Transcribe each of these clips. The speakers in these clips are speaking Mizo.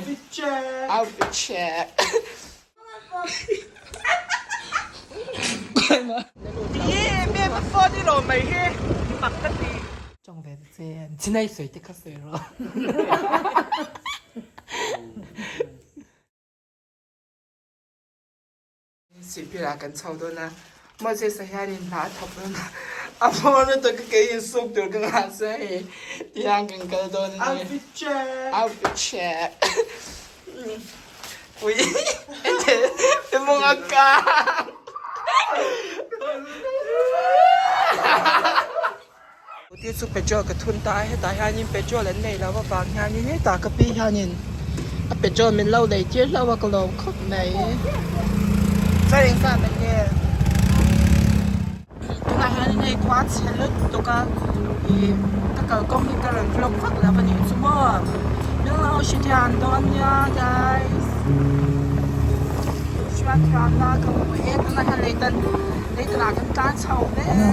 Outfit check. Outfit check. Tawng ve ta che, chinai sawi te kha sawi rawh. Sihphir ah kan chho dawn a, Moses-a hianin hna a thawk dawn a, a hmawr lutuk a kei insuk tur ka nghah se hei tiang kan kal dawn a ni. Outfit check! Outfit check! Ui i mawng a kang! Scooty chu petrol ka thun ta a, hetah hianin petrol an nei lo avang hianin hetah ka pi hianin a petrol min lo lei tir hlauh a ka lawm khawp mai. Chuan engzah mai nge tunah hianin hei khua chhe lutuk a ih ka kalkawng hi ka rawn vlog vak lo a nih chu maw min lo hrethiam dawn nia guys hriatthiam na ka hmu e tunah hian lei tan Leitan ah kan tlan chho mek a ni.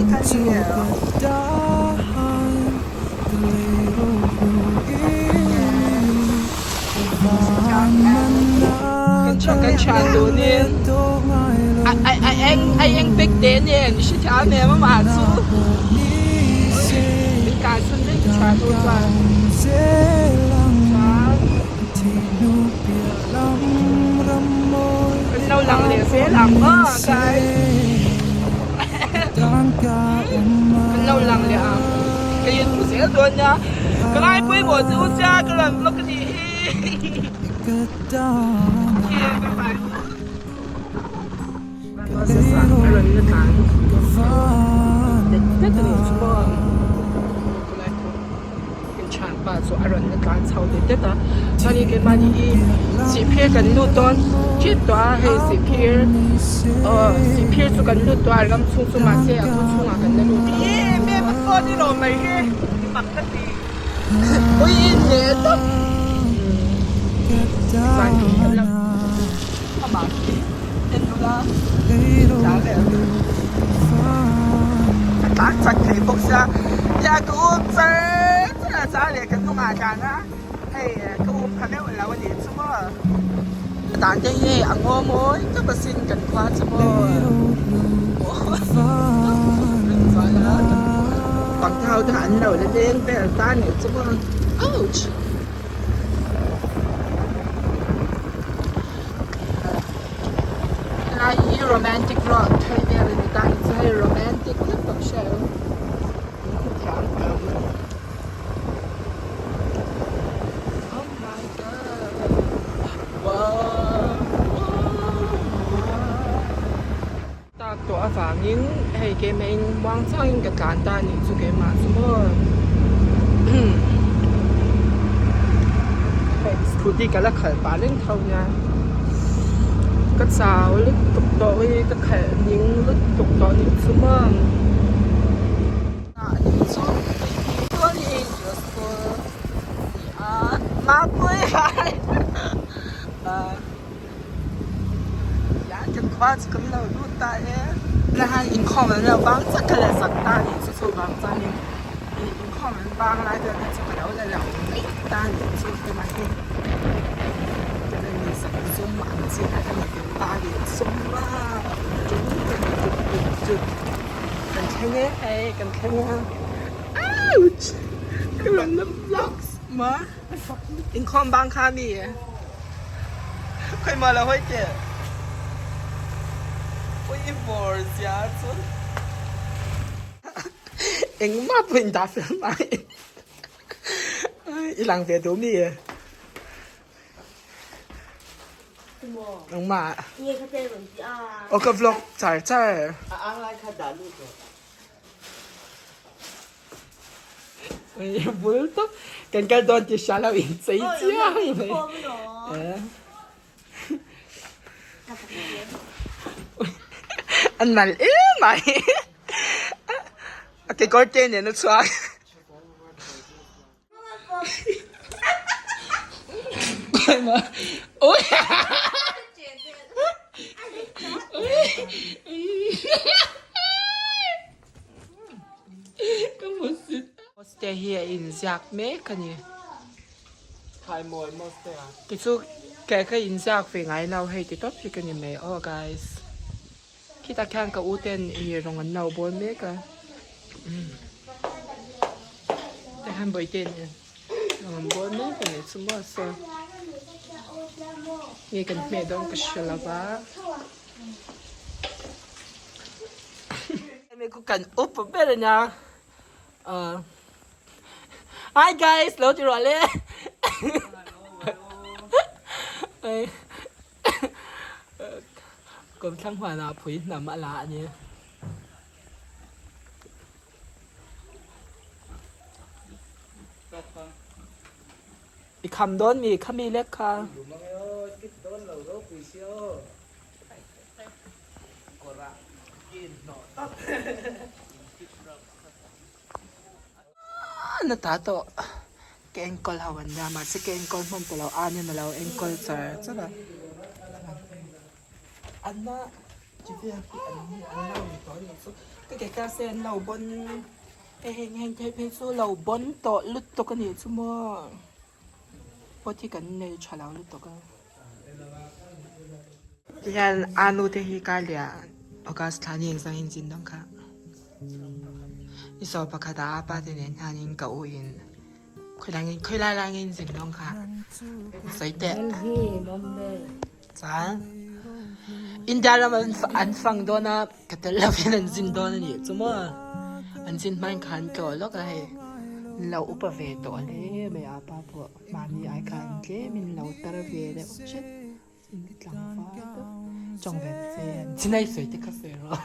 Kan thian tunin a eng pek te nen hrethiam em amah chu min kai chhun vek thian tu chuan Kan lo lang leh zel ang aw guys. Kan lo lang leh ang. Ka in hmu zel dawn nia. Ka ngaipui maw chu u sia ka rawn vlog a nih hi. Okay, bye bye. Moses-a a rawn la tlan det det a nih chu maw. Inthianpa chu a rawn la tlan chho det det a, chuanin keimahni hi sihphir kan lut dawn ṭep tawh a, hei sihphir aw sihphir chu kan lut tawh a ram chhung chu mahse a khaw chhungah kan la lut lo. Ui leh tawp chuan kan la amah khi en ula tlan leh a tlan chak thei bawk sia tia ka um char char a char leh ka hnungah tlan a hei ka um pha meuh lo a nih chu maw a dan te hi hei a ngaw mawi tawp asin kan khua chu maw pangte ho te kha an lo la leng vel ta a nih chu maw ouch. Helai hi romantic road phei vel a ni ta hi chu hei romantic lutuk hre lo in hmu thiam em oh my god wow tak tawh avangin hei keimah in muang changin ka tlan ta a nih chu keimah chu maw hei scooty ka la khalh pah reng tho nia ka chau lutuk tawh hi ka khalh ning lutuk tawh a nih chu maw a nih chu school a ni a mapui ah. Tiang kan khua chu kan lo lut ta e. Tunah hian inkhawm an lo bang chak a leh sak ta a nih chu chuvang chuanin ih inkhawm an bang lai te chu ka lo la lo mai ta a nih chu tunah hian ka la ni sak zum ang chi kha ka ni tel ta a nih chu a chu kan thleng e hei kan thleng a ouch ka rawn la vlogs maw. Inkhawm bang kha mi khawi maw lo hawi teh ui i bawr zia chu engmah pawh in dah fel mai i lang ve duh mi engmah aw ka vlog char char. Bul tawp kan kal dawn tih hria lo in chei chiang mai. An nal em mai. A kekawr te nen a chhuak. Te hi a inziak mek a ni. Ti chu ke ka in ziak ve ngai lo hei ti tawp hi ka ni mai aw guys. Khitah khian ka u ten i rawng an lo bawl mek a. Tah hian bawihte in rawng an bawl mek a nih chu maw saw. Nge kan hmeh dawn ka hre lo va. Hemi khu kan upa ber a nia. Hi guys lo ti ruah le. Kawmthlang huanah phui hnam a la a ni. I kham dawn mi kha mi lek kha. Na ta tawh ka enkawl ho an nia mahse ka enkawl hman ta lo a nen a lo enkawl char char a anna chi vel hi an ni an lo ni tawh a nih chu ka ke class te an lo bawn hei heng heng phei phei chu lo bawn tawh lutuk a nih chu maw pot hi kan nei tha lo lutuk a tihian a nu te hi kar leh ah August thla ni engzah in zin dawn kha. I saw pakhat ah apa te nen hianin ka u in khawi lai lai nge in zin dawn kha sawi teh. Chuan India ram an fang dawn a ka tel lovin an zin dawn a nih chu maw. An zin hmain kha an tlawh lawk a hei an lo upa ve tawh hle mai a apa pawh mahni ai khan tlemin lo tar ve deuh hret. Tlangval deuh tawng ve se chinai sawi te kha sawi rawh.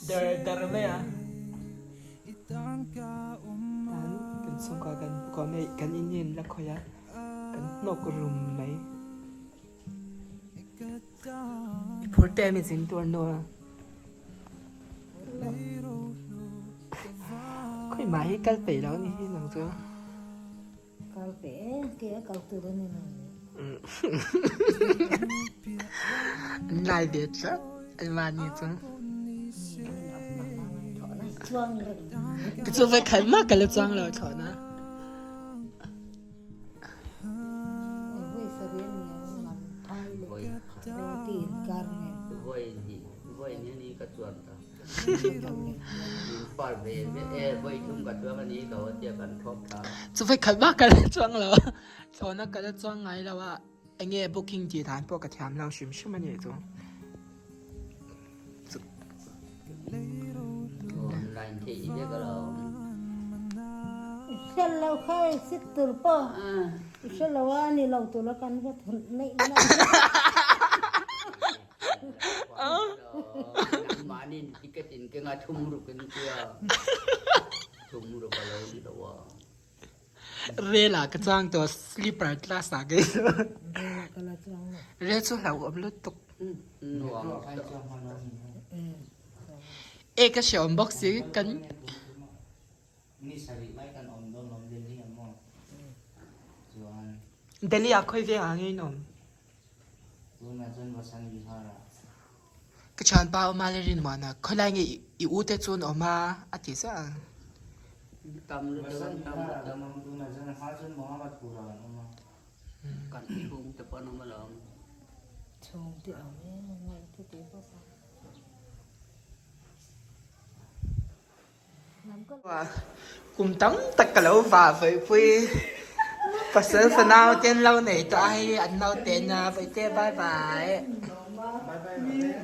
Dar dar mai a. Tan kan chhungkua kan kawm hei kan in hi an la khawi a kan hnawk rum mai. I phur te em i zin tur nu a. Khawi mah hi kal peih lo ni hi nang chu. Kal peih e, ke a kal tur a ni lo. An lai ve tlat an mahni chu. Ka chu vai khat mah ka la chuang lo thlawhna. Chu vai khat vak ka la chuang lo a, thlawhna ka la chuang ngai lo a, enge booking tih dan pawh ka thiam lo hrim hrim a nih chu. Rel ah ka chuang tawh sleeper class ah kei chu rel chu hlauhawm lutuk e ka hreawm bawk si kan. Delhi ah khawi veng ah nge in awm? Ka thianpa awm a le rinmuana khawilai nge i u te chu an awm a a ti chiah ang. Kum tam tak ka lo vah vaihpui pasal fanau te an lo nei tawh a hei an lo ten a vaihte bye bye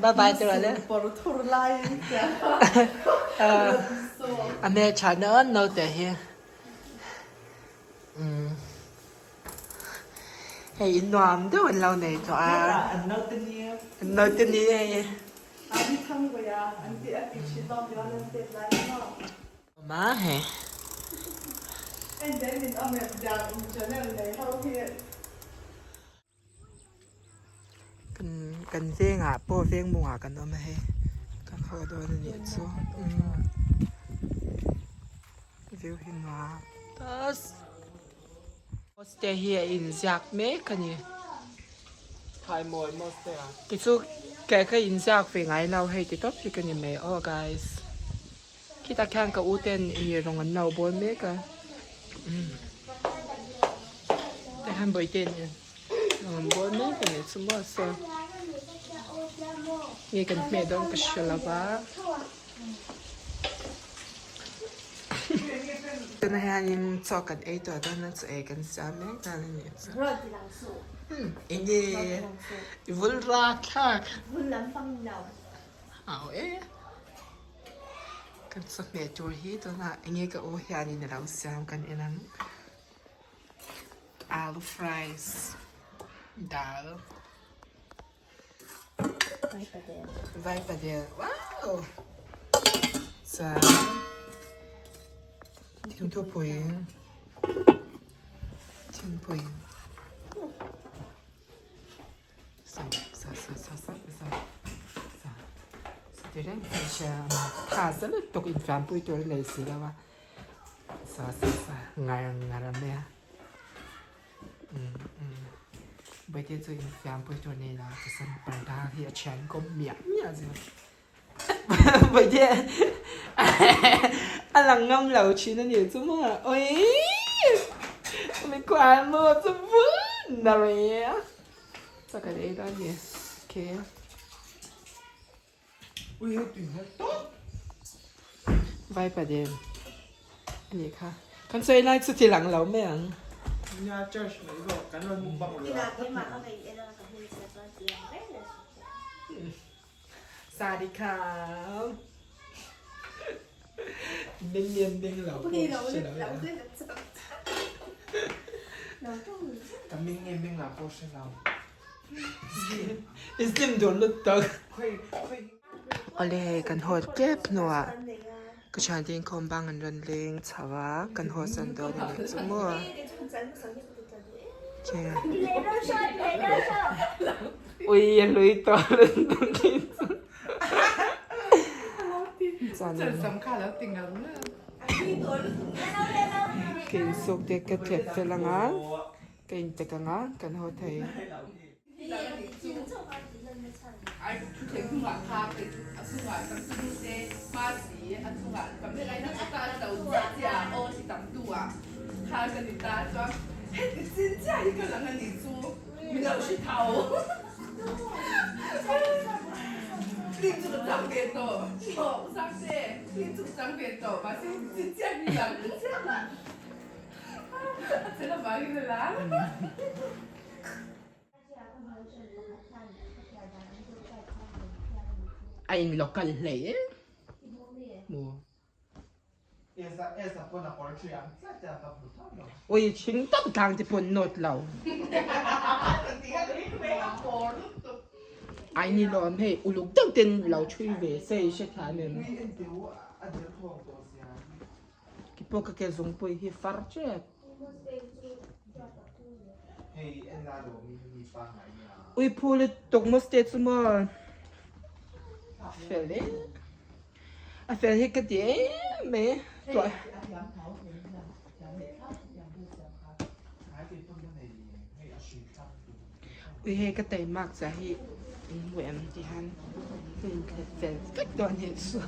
bye bye te rual e a hmeltha nawn naute hi umm hei in nuam deuh an lo nei tawh a an naute ni hei. Ma he. Kan kan vengah pawh veng mungah kan awm a hei kan haw dawn a nih chu umm view hi nuam tas. Te hi a inziak mek a ni. Tichu ke ka inziak ve ngai lo hei ti tawp hi ka ni mai aw guys. Khitah khian ka u ten ih rawng an lo bawl mek a tah hian bawihte nen rawng an bawl mek a nih chu maw saw nge kan hmeh dawn ka hre lo va tunah hianin chaw kan ei tawh dawn a chaw ei kan siam mek dan a nih chu enge i vul rapthlak au e. Kan chawhmeh tur hi tunah enge ka u hianin a lo siam kan en ang alu fries dal vaipadel wow chuan thingthupui thingpui Tha za lutuk infiampui tur a nei si lo a sa sa sa ngar ngar a mai a Bawihte chu infiampui tur nei lo a tichuan parda hi a thian kawm miah miah zel Bawihte a lang ngam lo thin a nih chu maw awii mikhual maw chu vun na rei a chaw kan ei dawn ni okay. Vaipadel a nih kha kan sawi lai chu ti lang lo mai ang. Sari khao Ming lian ming lo pawh hre lo ila. Ka ming nge ming lo pawh hre lo. I slim dun lutuk. Awle hei kan haw tep hnuah ka thiante inkhawm bang an rawn leng chho a kan haw san dawn a nih chu maw. Ui a hlui tawh Ka insuk te ka tlep fel anga ka intek anga kan haw thei. A in local hle e maw. Ui thing tak tlang te pawh an nawt lo. Ai ni lawm hei uluk deuh ten lo thui ve se i hre thiam em. Kipawh ka ke zungpui hi far tep. Ui phu lutuk maw ste chu maw a fel e a fel hi ka ti em mai tuah Ui hei ka taimak zia hi in hmu em ti hian ka inthlet fel vek dawn anih chu.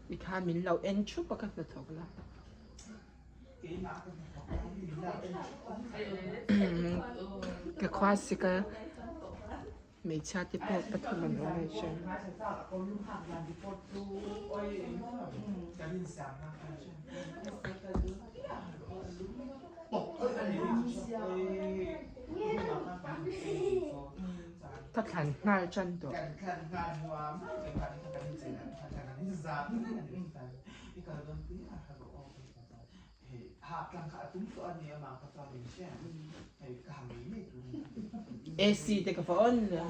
Tikhan min lo en thup a ka hnathawk la. Ka khua sik a. Hmeichhia te pawh pathum an awm a chuan. Ka thlan nghal tan tawh. AC te ka va on le.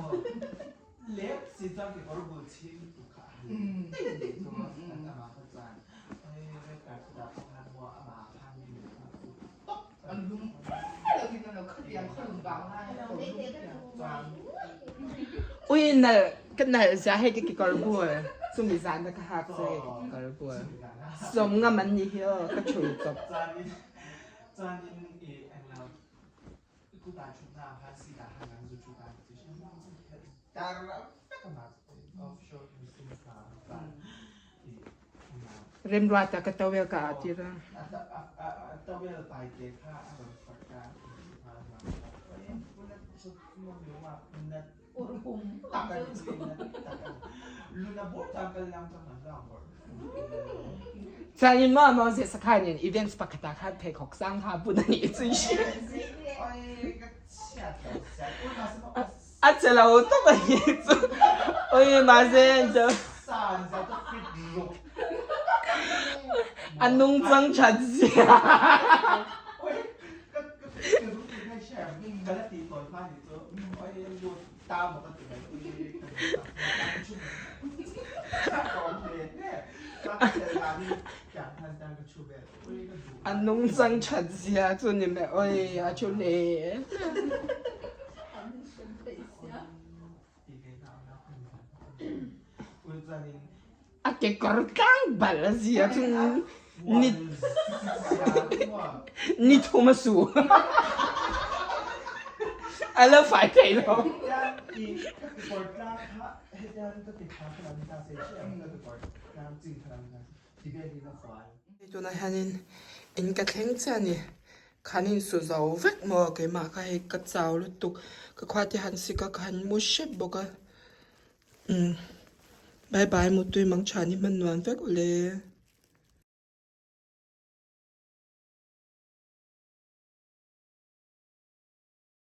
Ui nalh ka nalh zia hei ka kekawr bul chumi zan a ka hak chu hei ka kekawr bul sawm ngam an nih hi aw ka thul tawp. Remruata ka towel ka ah tir a. Chuanin maw Moses a khanin events pakhat ah khan pheikhawk sang kha bun a nih chu i hria. A che lo tawp a nih chu. Oi mahse a nungchang that zia. A nungchang that zia chu ni mai oi a thu hle. A kekawr tlang bal a zia chu ni ni thum a su. A la fai thei lo. Tunah hianin in ka thleng chiah a ni. Khan in su zo vek maw keimah kha hei ka chau lutuk ka khua te han sik a ka han mu hrep bawk a umm bye bye mutui mang tha ni hman nuam vek ule.